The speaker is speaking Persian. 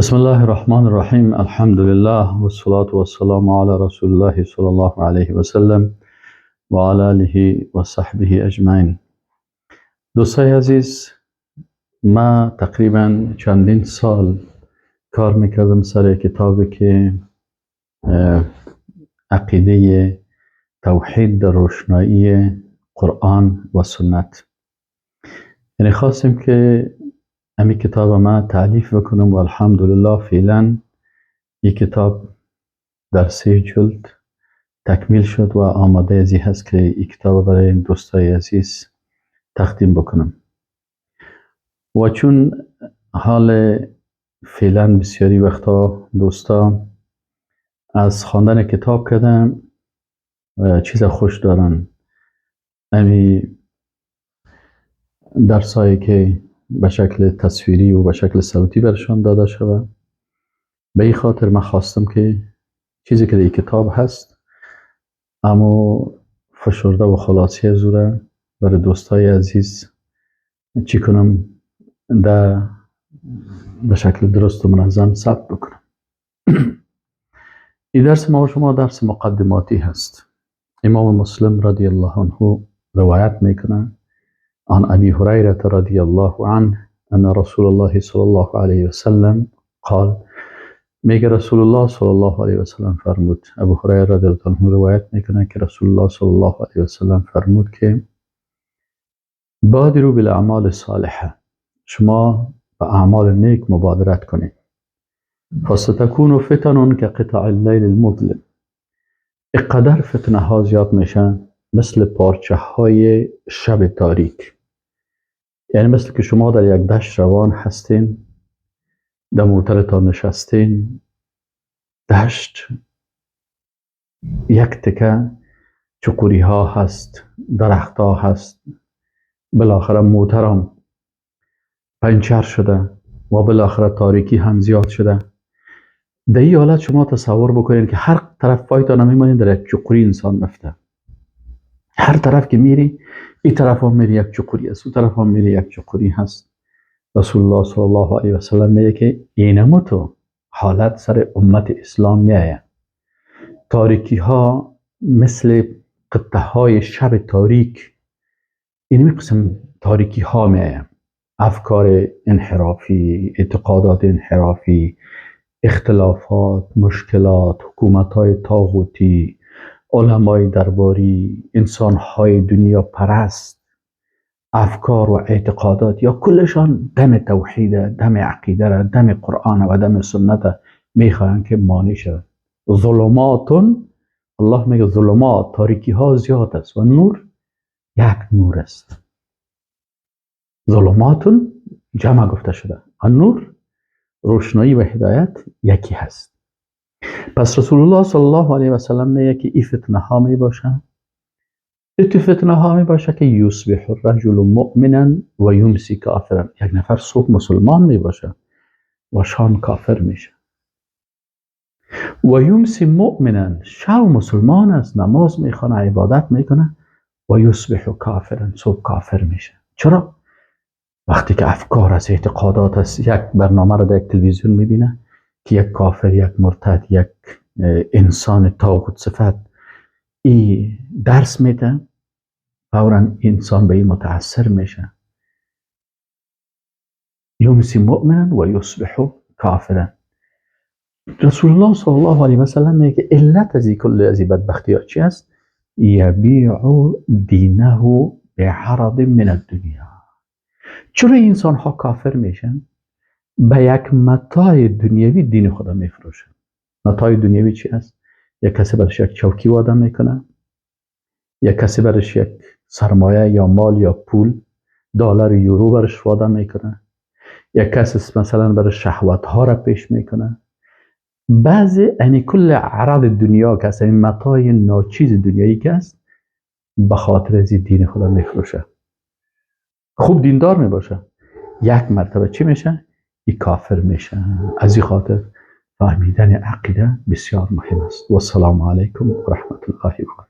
بسم الله الرحمن الرحیم. الحمد لله و الصلاة و السلام علی رسول الله صلی الله علیه و سلم و علی آله و صحبه اجمعین. دوستای عزیز، ما تقریبا چندین سال کار میکردم سر کتابی که عقیده توحید در روشنایی قرآن و سنت، یعنی خواستیم که امی کتاب ما تألیف بکنم و الحمدلله فعلا این کتاب در 3 جلد تکمیل شد و آماده ازی هست که این کتاب برای دوستای عزیز تقدیم بکنم. و چون حال فعلا بسیاری وقتا دوستا از خواندن کتاب کردن چیز خوش دارن، امی درسایی که به شکل تصویری و به شکل صوتی برشان داده شود، به این خاطر من خواستم که چیزی که در کتاب هست اما فشرده و خلاصی از او را برای دوستای عزیز چی کنم، در به شکل درست و منظم ثبت بکنم. این درس ما و شما درس مقدماتی هست. امام مسلم رضی الله عنه روایت میکنه عن ابی هریره رضی الله عنه ان رسول الله صلی الله علیه و سلم قال، میگه رسول الله صلی الله علیه و سلم فرمود. ابو هریره رضی الله عنه روایت میکنه که رسول الله صلی الله علیه و سلم فرمود که بادروا بالاعمال الصالحه، شما به اعمال نیک مبادرت کنید. فستکون فتن كقطع اللیل المظلم، اقدر فتنه ها زیاد میشن مثل پارچه های شب تاریک، یعنی مثل که شما در یک دشت روان هستین، در موترتان نشستین، دشت یک تکه چقوری ها هست، درخت ها هست، بالاخره موترم پنچر شده و بالاخره تاریکی هم زیاد شده. در این حالت شما تصور بکنید که هر طرف پایتان میمانید در یک چقوری انسان مفته. هر طرف که میری، این طرف هم میری یک چقوری است، اون طرف هم میری یک چقوری هست. رسول الله صلی الله علیه و سلم میگه که اینمو تو حالت سر امت اسلام میآید. تاریکی ها مثل قطعه های شب تاریک، اینمی قسم تاریکی ها میآید. افکار انحرافی، اعتقادات انحرافی، اختلافات، مشکلات، حکومت های طاغوتی، علمای درباری، انسانهای دنیا پرست، افکار و اعتقادات یا کلشان دم توحید، دم عقیده را، دم قرآن و دم سنت میخواهند که مانع شود. ظلماتون، الله میگه ظلمات، تاریکی ها زیاد است و نور یک نور است. ظلماتون جمع گفته شده، النور روشنایی و هدایت یکی هست. پس رسول الله صلی الله علیه و سلم میگه که این فتنه ها می باشه، این فتنه ها می باشه که یصبح الرجل مؤمنا و یمسی کافرا، یک نفر صبح مسلمان می باشه و شام کافر میشه. و یمسی مؤمنا، شب مسلمان است، نماز میخوانه، عبادت میکنه، و یصبح کافرا، صبح کافر میشه. چرا؟ وقتی که افکار است، اعتقادات است، یک برنامه را در یک تلویزیون میبینه که یک کافر، یک مرتد، یک انسان طاغوت صفت ای درس میده، فورا انسان به این متاثر میشه. یمسی مؤمنا و یصبح کافرا. رسول الله صلی الله علیه و سلم میگه علت از کل از بدبختی ها چی است؟ یبیع دینه بعرض من الدنیا. چرا انسان ها کافر میشن؟ به یک متاع دنیوی دین خدا میفروشن. متاع دنیوی چی است؟ یک کسی برش یک چوکی وعده میکنه، یک کسی برش یک سرمایه یا مال یا پول، دلار یورو برش وعده میکنه، یک کسی مثلا برش شهوت ها را پیش میکنه. بعضی یعنی کل عرض دنیا که است، این متاع ناچیز دنیایی که است، به خاطر از دین خدا میفروشه. خوب دیندار میباشه، یک مرتبه چی میشه؟ ای کافر میشه. از این خاطر فهمیدن عقیده بسیار مهم است. و السلام علیکم و رحمت الله و برکاته.